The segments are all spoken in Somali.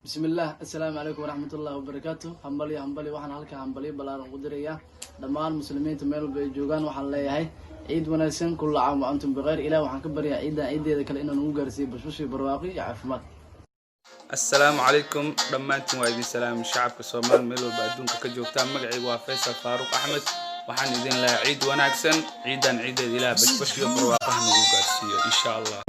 Bismillaah, assalaamu calaykum waraxmatullahi wabarakaatu. Hambalyo, hambalyo. Waxaan halka hambalyo ballaaran ugu dirayaa dhammaan muslimiinta meel walba ay joogaan. Waxaan leeyahay ciid wanaagsan, كل عام وأنتم بخير. Ilaah waxaan ka baryaa ciidan ciideeda kale inaan ugu gaarsiiyo bashbash iyo barwaaqo iyo caafimaad. Assalaamu calaykum dhammaantiin, waa idin salaamay shacabka Soomaali meel walba adduunka ka joogtaan. Magacaygu waa Faysal Faaruq Axmed. Waxaan idin lahaa ciid wanaagsan. Ciidan ciideed Ilaah bashbash iyo barwaaqaha nagu gaarsiiyo, insha Allah.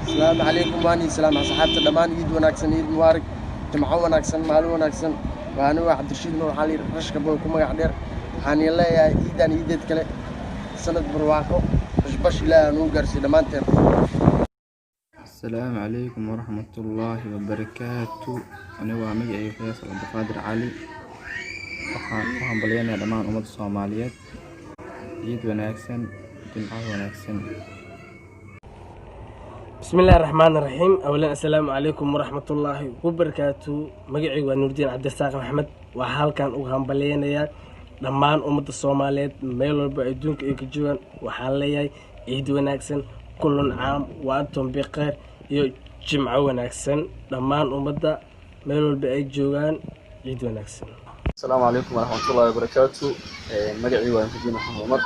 Asalaamu calaykum, waan idin salaam asxaabta dhammaan. Ciid wanaagsan, ciid mubaarak, jimco wanaagsan, maalin wanaagsan. Waa anigu Cabdirashiid Nuur Xali, Rashka Boy ku magac dheer. Waxaan idin leeyahay ciidan ciideed kale sanad barwaaqo, bashbash Ilaah nugu gaarsiiyo dhammaanteen. Asalaamu calaykum waraxmatullaahi wabarakaatu. Anigu waa magacayga Faysal Cabdiqaadir Cali. Waxaan u hambalyeynayaa dhammaan ummadda Soomaaliyeed. Ciid wanaagsan, jimco wanaagsan. بسم الله الرحمن الرحيم. أولا، السلام عليكم ورحمة الله وبركاته. Magacaygu waa Nuurdiin Cabdirasaaq Maxamed. Waxaa halkan uga hambalyeynayaa dhammaan ummadda Soomaaliyeed meel walba adduunka ay ka joogaan. Waxaan leeyahay ciid wanaagsan, كل عام وأنتم بخير, iyo jimco wanaagsan. Dhammaan ummadda meel walba ay joogaan, ciid wanaagsan. Asalaamu calaykum waraxmatullahi wabarakaatu. Magacii waa Nuurdiin Maxamed Cumar.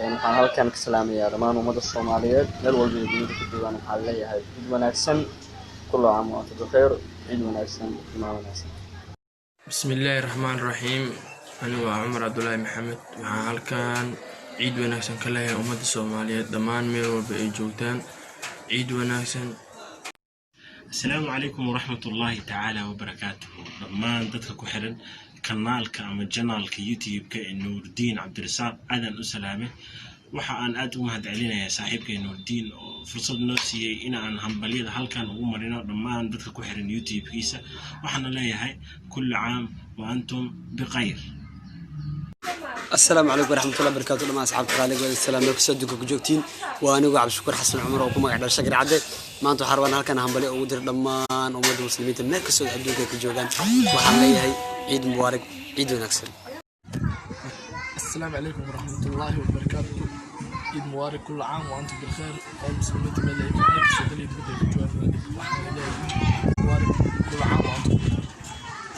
Waxaan halkan ka salaamayaa dhammaan ummadda Soomaaliyeed meel walba ay dunida ka joogaan. Waxaan leeyahay ciid wanaagsan, كل عام وأنتم بخير, ciid wanaagsan, jimco wanaagsan. بسم الله الرحمن الرحيم. Anigu waa Cumar Cabdulaahi Maxamed. Waxaan halkan ciid wanaagsan ka leeyahay ummadda Soomaaliyeed dhammaan meel walba ay joogtaan. Ciid wanaagsan. Asalaamu calaykum waraxmat ullaahi tacaala wabarakaatuhu. Dhammaan dadka ku xiran kanaalka ama channelka YouTube-ka ee Nuurdiin Cabdirasaaq aadan u salaame. Waxa aan aad ugu mahad celinayaa saaxiibkay Nuurdiin oo fursad noo siiyey in aan hambalyada halkan ugu marino dhammaan dadka ku xiran YouTube-kiisa. Waxaana leeyahay كل عام وأنتم بخير. Asalaamu calaykum waraxmatullahi barakatu. Dhamaan asxaabta qaaliga wada salaam meel kastoo adduunka ku joogtiin. Waa anigu Cabdishakuur Xasan Cumar oo ku magac dheer Shakir Cadde. Maanta waxaan rabaan halkan hambalyo ugu diro dhammaan ummadda muslimiinta meel kastoo adduunka ku joogaan. Waxaan leeyahay ciid mubaarak, ciid wanaagsan. السلام عليكم ورحمة الله وبركاته. عيد مبارك، كل عام وأنتم بالخير. المسلمين مبارك، كل عام وأنتم بخير.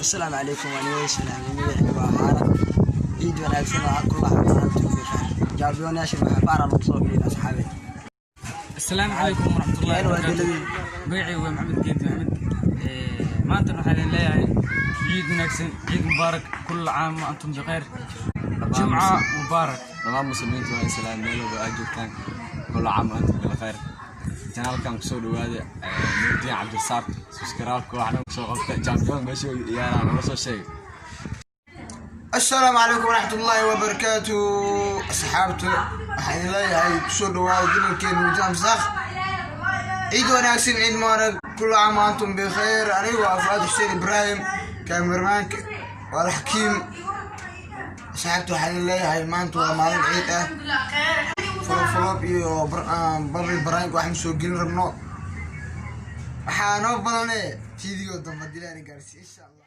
Asalaamu calaykum, waan idin salaamay. Magacayga waa Maara. Ciid wanaagsan oo كل عام وأنتم بخير. Jaabiyonayaasha waxaa faara lagu soo biiray asxaabe. Asalaamu calaykum waraxmatullahi wabarakaatu. Magacaygu waa Maxamed Geedi Maxamed. Maanta waxaan idin leeyahay ciid wanaagsan, ciid mubaarak, كل عام وأنتم بخير, jumca mubaarak. Dhammaan muslimiinta waa islaam meel walba aad joogtaan. كل عام وأنتم بالخير. Channelkan kusoo dhawaada, Nuurdiin Cabdirasaaq. Subscribe-ka waxna kusoo qabta. Champion meesha yaalaa nala soo sheegay. Asalaamu calaykum waraxmatullaahi wabarakaatu. Asxaabta, waxaan idin leeyahay kusoo dhawaada channelkeena Nuurdiin Cabdirasaaq. Ciid wanaagsan, ciid mubaarak, كل عام وأنتم بخير. Anigu waa Fuaad Xuseen Ibraahim, cameramanka waa Alxakiim. Asxaabta, waxaan idin leeyahay maanta waa maalin ciid ah. Folofolob iyo babri baraank waxaan soo gelin rabno. Waxaa noo badane fiidiyo dambe dilaan gaarsiiya, insha Allah.